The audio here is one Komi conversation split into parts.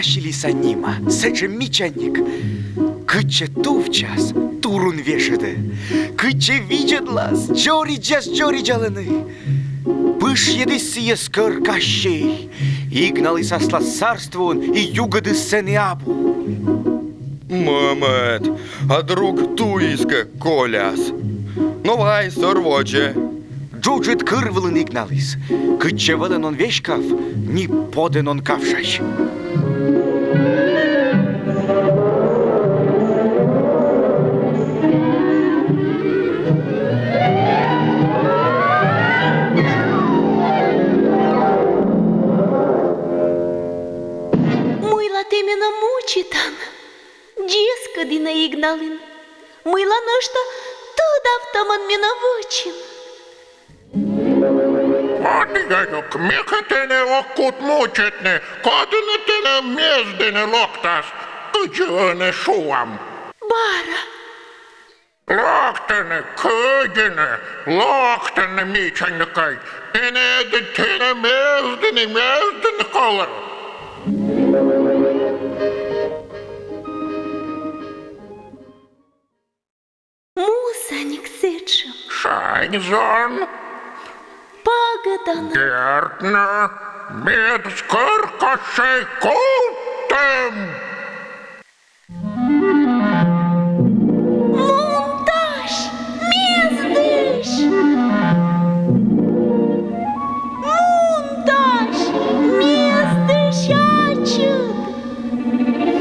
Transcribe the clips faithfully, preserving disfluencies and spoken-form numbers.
Василиса нима, сэтшӧм мичаник. Кытчӧ тувчас, турун вежӧдӧ. Кытчӧ видзӧдлас, дзоридзьяс дзоридзалӧны. Пышйӧдіс сійӧс кӧр Кощей. Игналіс аслас сарствоын, и югыдыс сэні абу. Мӧмӧд, а друг туис кӧ коляс? Но вай, сӧр водзӧ. Джуджыд кыр вылын игналіс. Кытчӧ вӧлӧн он веськав, ни подӧн он кавшась. Мыйла тэ менӧ мучитан? Дзескыдінӧ игналін. Мыйла нӧшта тӧдавтӧмӧн менӧ вӧчин? Ӧд, йӧйюк, ме кӧ тэнӧ ог кут мучитны, кодінӧ тэнӧ мездыны локтас, кыдзи ӧні шуам. Бара. Локтӧны, кыдзи нӧ, локтӧны, мичаникӧй. Ӧні ӧд тэнӧ мездыны, мездыны колӧ. Мусаник сэтшӧм. Шань зон. Пагӧдан. Дерт нӧ, мед скӧр Кощей кутӧм. Мун тась, мездысь! Мун тась, мездысь ачыд!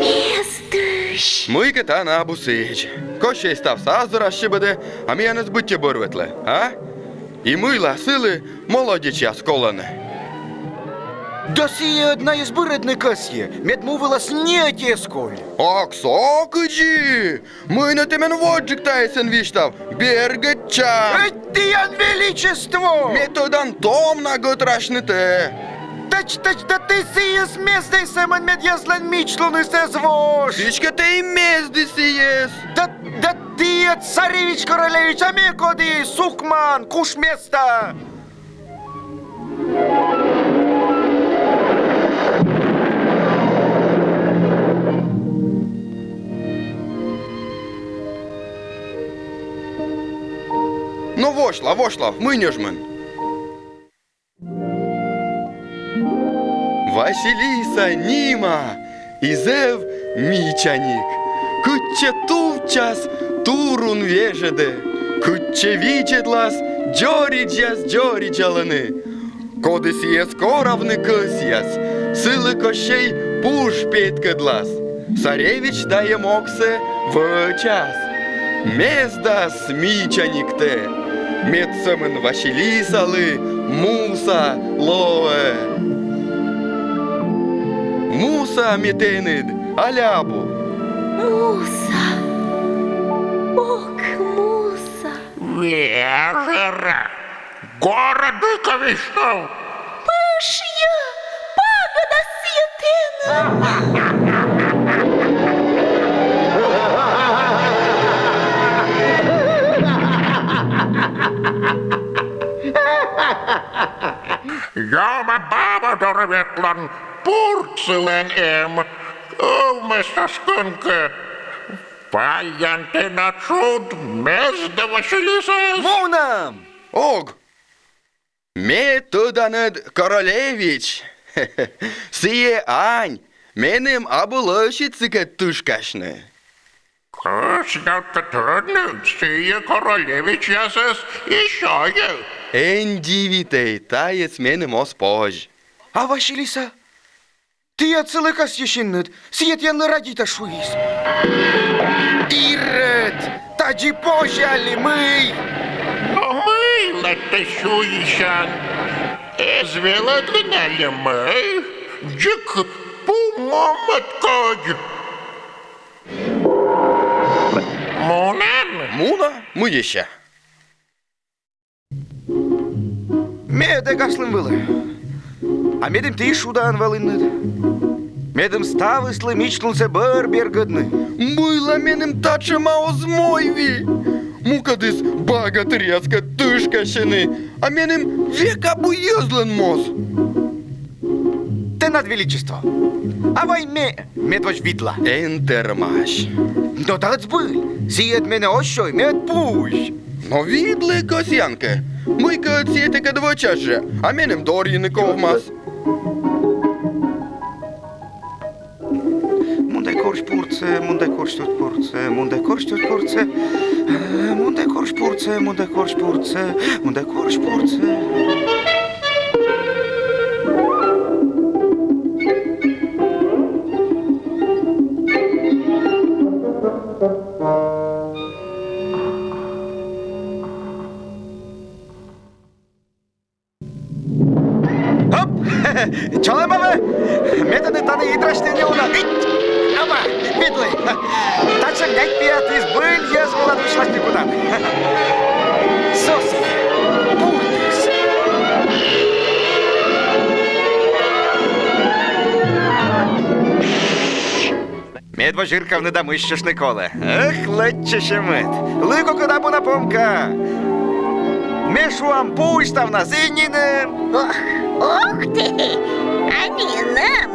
Мездысь! Мыйкӧ тані абу сідз. Кощей ставсӧ азӧрас сибӧдӧ, а миянӧс быттьӧ бӧр вӧтлӧ, а? И мыйла сылы молодечьяс колӧны? Да сійӧ ӧд найӧс бырӧдны кӧсйӧ, мед му вылас ни ӧти эз коль. Ак со кыдзи! Мый нӧ тэ мен водзджык тайӧс эн висьтав, бергӧдчан! Ӧтиян величество! Ме тӧдан, том на гӧтрасьны тэ. Тӧч, тӧч, да тэ сійӧс мездӧй сӧмын, мед йӧзлӧн мичлуныс эз вош. Сідзкӧ тэ и мезді сійӧс. Да, да тэ ӧд царевич-королевич, а ме коді, сукман, куш места. Но, восьлав, восьлав, мый нӧ жмӧн. Василиса нима, и зэв мичаник. Кытчӧ тувчас, турун вежӧдӧ. Кытчӧ видзӧдлас, дзоридзьяс дзоридзалӧны. Коді сійӧс коравны кӧсъяс, сылы Кощей пуж петкӧдлас. Царевич тайӧ могсӧ вӧчас. Мездас мичаниктӧ, мед сӧмын Василисалы муса лоӧ. Муса ме тэныд, али абу? Муса. Ок, муса. Вежӧра. Горӧдык висьтав. Пышйӧ, пагӧдас сійӧ тэнӧ. Ёма баба дорӧ ветлан, пурт сылӧн эм, ӧвмӧстас кӧнкӧ. Паян тэнад шуд, мездӧ Василисаӧс. Мунам! Ог! Ме тӧданӧд королевич. Сійӧ ань, Меным абу лӧсьыд сыкӧд тышкасьны. Кӧсъян-кӧ тӧдны, сійӧ королевичьясӧс и сёйӧ. Эн дивитӧй, таец меным оз позь. А Василиса? Тіян сылы кӧсйысинныд, сійӧ тіянлы радейтӧ шуис. Ирӧд, тадзи позьӧ али мый? Но мыйла тэ сюйсян? Эз велӧдлы на али мый? Дзик пу мӧд кодь. Мунан? Муна, мый ещӧ. Ме ӧд эг аслым вылӧ. А медым ті шудаӧн вӧлінныд. Медым ставыслы мичлунсӧ бӧр бергӧдны. Мыйла меным татшӧма оз мойви? Мукӧдыс багатыръяскӧд тышкасьӧны, а меным век абу йӧзлӧн моз. Тэнад величество. А вай ме медводз видла. Эн тэрмась. Но да ӧд збыль. Сійӧ ӧд менӧ оз сёй, ме ӧд пуысь. Но видлы, кӧсъян кӧ. Мыйкӧ ӧд сійӧ тэкӧд вӧчас жӧ, а меным дорйыны ковмас. Мун дай корсь пурцӧ, мун дай корсь тӧд пурцӧ, мун дай корсь тӧд пурцӧ, мун дай корсь пурцӧ, мун дай корсь пурцӧ, мун дай корсь пурцӧ. Оп! Чолӧм, абу! Ме тэныд тані идрасьны ньылна. Ить! Абу, видлы. Татшӧм дядь-пиятыс збыль йӧз вылад висьласьны кутан. Со сійӧ. Пуртыс. Медводз зыркавны да мыссьыштны колӧ. Эх, лэччысьӧмыд. Лы кокыд абу на помка. Ме шуам, пуысь ставнас и нинӧм. Ох, ох тэ, а нинӧм.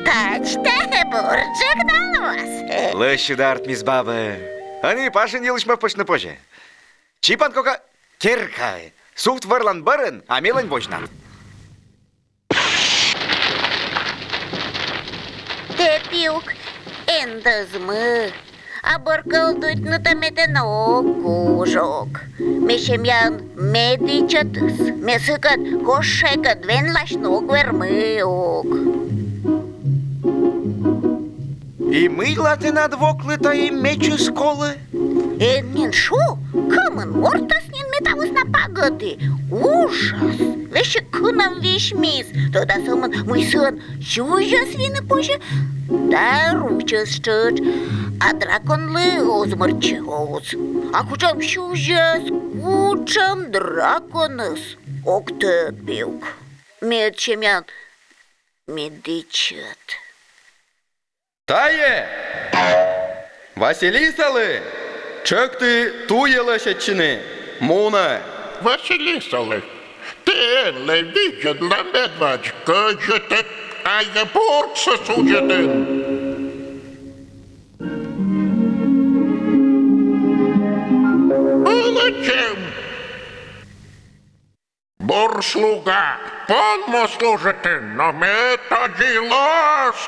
Тадз тэ бурджык да лоас. Лӧсьыд артмис, бабӧ. Ӧні пашын йылысь мӧвпыштны позьӧ. Чипан кока керкаӧ. Сувт вӧрлан бӧрын, а мелань возьнан. Тэ, пиук, эн дӧзмы. А бӧр кӧлдуйтнытӧ ме тэнӧ ог кужӧк. Ме семьяын медічӧтыс. Ме сыкӧд кошкӧд венласьны ог вермы ог. И мыйла тэнад воклы тайӧ мечыс колӧ? Эн нин шу, кымын мортӧс нин ме та вӧсна пагӧді. Ужас! Весиг кынӧм висьмис. Тӧда сӧмын, мый сыӧн сюзьӧс вины позьӧ да ручӧс тшӧтш. А драконлы оз мырччы, оз. А кутшӧм сюзьӧс, кутшӧм драконыс, ог тӧд, пиук. Ме ӧд семьяын медічӧт. Тайӧ! Василисалы тшӧкты туйӧ лӧсьӧдчыны, мунӧ. Василисалы, тэ энлы видзӧдлы медводз, кыдзи тэ тайӧ бурджсӧ судзӧдін. Ылыддзӧм! Бур слуга, пон му служитны, но ме тадзи лоас.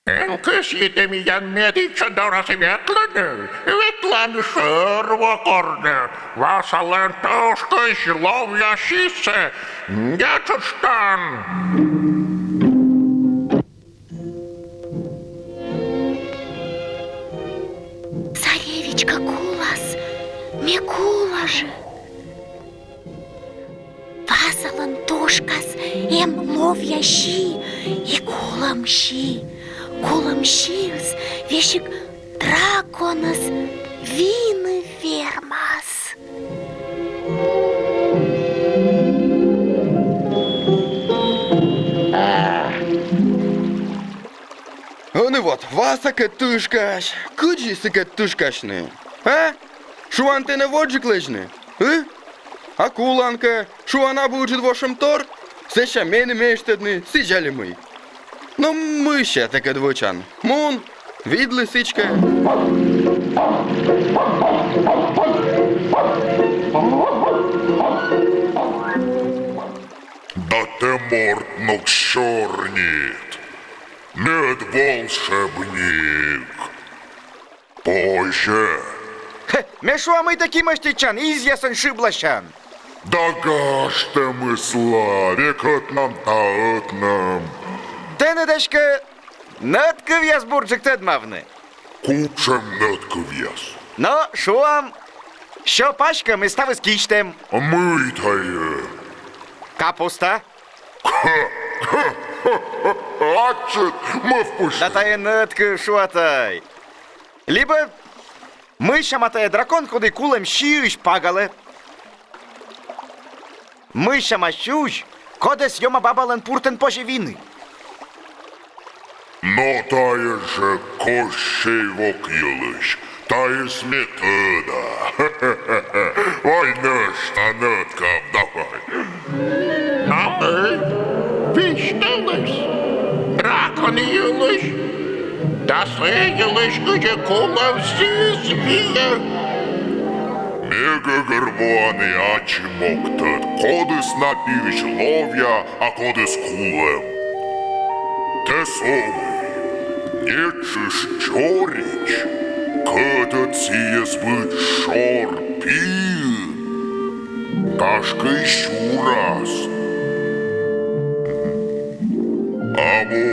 Эн кӧсйы тэ миян медічӧт дорас ветлыны, ветлам шӧр во корны, васалан тышкысь ловъя сисӧ нетшӧтш тан. Царевичка кулас, ме кула жӧ. Васалӧн тушкас эм ловъя си и кулӧм си. Кулӧм сиыс весиг драконӧс вины вермас. Ӧні вот васакӧд тышкась. Кыдзи сыкӧд тышкасьны? А? Шуан, тэнӧ водзджык лэдзны? Ы? А кулан кӧ, шуан, абу ыджыд вошӧмтор? Сэсся меным эштӧдны, сідз али мый? Но мый сэсся тэкӧд вӧчан? Мун, видлы сідзкӧ. Да тэ морт нок сёрнит. Мед волшебник. Позьӧ. Хе, ме шуа, мый тэ кимӧститчан, изъясӧн шыбласян. Да гажтӧмысла, век ӧтнам да ӧтнам. Тэныд эськӧ нӧдкывъяс бурджык тӧдмавны. Кутшӧм нӧдкывъяс? Но, шуам, сё паськӧм и ставыс кисьтӧм. Мый тайӧ? Капуста. Ачыд, мӧвпысь. Да тайӧ нӧдкыв, шуа тай. Либӧ мый сяма тайӧ дракон, коді кулӧм сиысь пагалӧ. Мый сяма сюзь, кодӧс Ёма бабалӧн пуртӧн позьӧ вины. Но тайӧ жӧ Кощей вок йылысь, тайӧс ме тӧда. Вай нӧшта нӧдкам, давай. А мый? Висьталыс. Дракон йылысь. Да сы йылысь, кыдзи кулӧм, сійӧс виӧ. Ме гӧгӧрвоа, ачым ог тӧд, кодыс на пиысь ловъя, а кодыс кулӧм. Тэ сӧмын нетшыштшӧм дзоридз кӧтӧд сійӧс быд шор пиын, гашкӧ, и сюрас. Абу,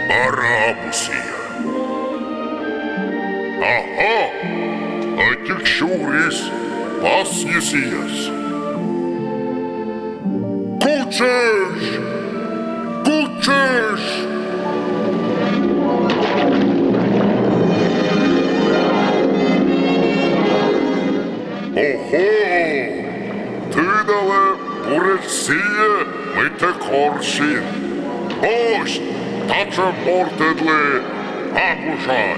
бара абу сійӧ. Ага, ӧтик сюрис, пасйи сійӧс. Кутшӧмӧсь! Кутшӧмӧсь! Охо! Тыдалӧ, буретш сійӧ, мый тэ корсин. Босьт, татшӧм мортыдлы абу жай.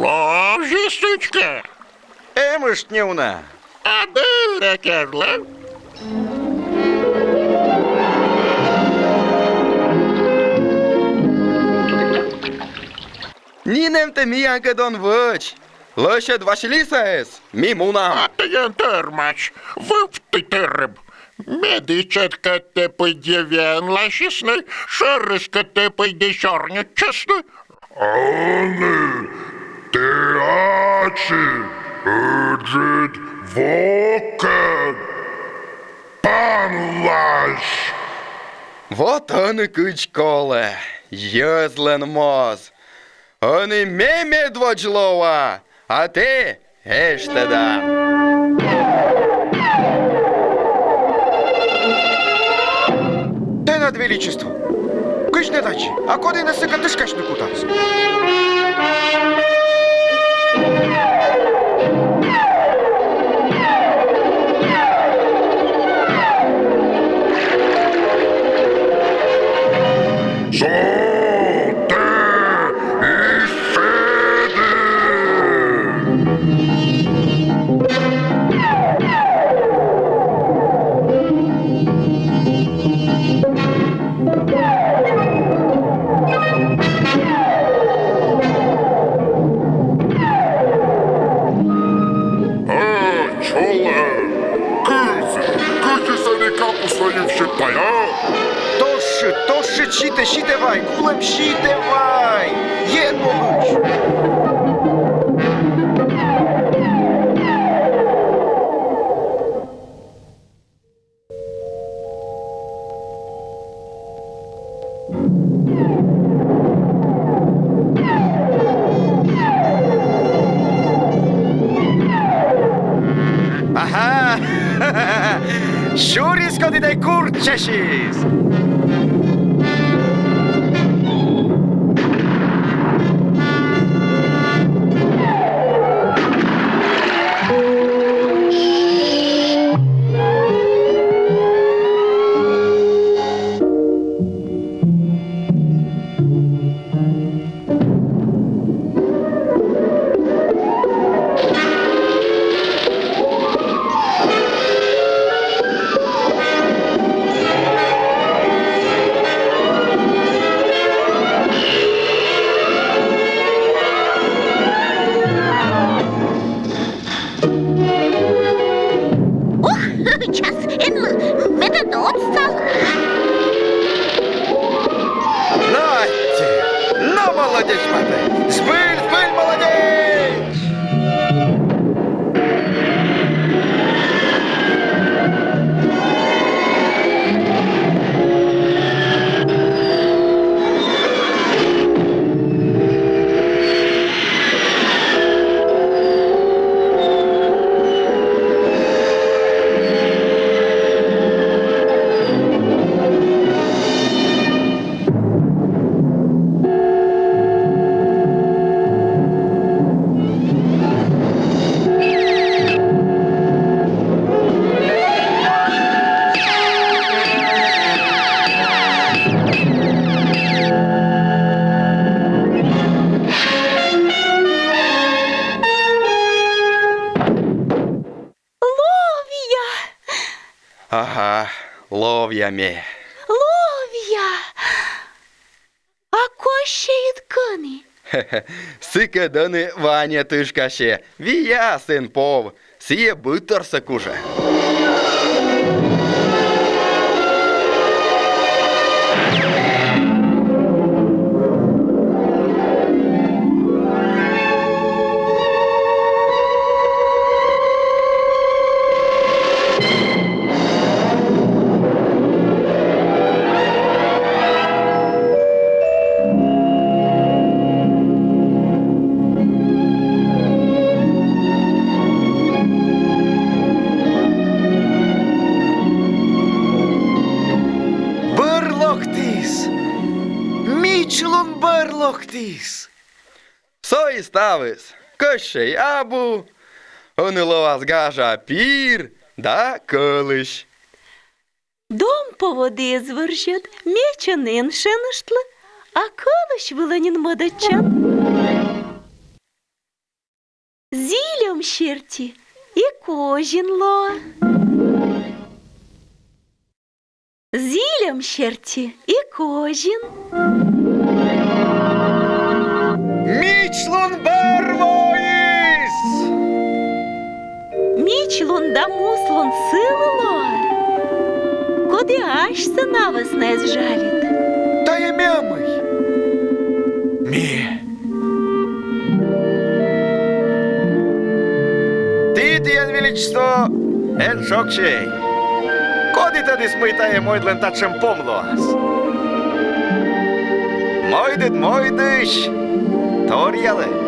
Ловзис сідзкӧ. Эмышт неуна. А дыр эг кежлӧ. Нинӧм тэ миянкӧд он вӧч. Лӧсьӧд Василисаӧс, ми мунам. А тайӧ тӧрмач, вывті тӧрыт. Мед ичӧткӧд тэ пыдди венласисны, шӧрыскӧд тэ пыдди сёрнитчисны. Ӧні тэ ачым ыджыд вокӧн панлась. Вот ӧні кыдз колӧ, йӧзлӧн моз. Ӧні ме медводз лоа, а тэ эштӧдан. Тэнад величество. Кыдз нӧ тадзи, а коді нӧ сыкӧд тышкасьны кутас? Со тэ и шеды. А, чолӧм, кыдзи, кыдзи сэні капуста йывсьыд тайӧ? Тошкыд, тошкыд, ситӧ, ситӧ вай, кулӧм, ситӧ вай, Ен Богысь! Ага! Сюрис, коді тай курччасис! Отстал. Но, аттьӧ! Но, молодеч, папа! Збыль, збыль, молодеч! Ловъя! Ага, ловъя ме. Ловъя! А Кӧсйӧй кӧні? Сыкӧд ӧні Ваня тышкасьӧ, вия сэн пов, сійӧ быдторсӧ кужӧ. Бӧр локтіс! Мичлун бӧр локтіс! Со и ставыс. Кӧсйӧй абу, ӧні лоас гажа пир да кӧлысь. Дом поводіс вӧрзьӧд, мечӧн эн шеныштлы, а кӧлысь вылӧ нин мӧдӧдчан. Зільӧм серти и козин лоӧ. Зільӧм серти и козин. Мичлун бӧр воис! Мичлун да муслун сылы лоӧ. Коді асьсӧ на вӧсна эз жалит? Тайӧ ме ӧмӧй. Ме. Ті, тіян величество, эн шогсьӧй. Коді тӧдіс, мый тайӧ мойдлӧн татшӧм пом лоас. Мойдыд мойдысь, торъялӧ.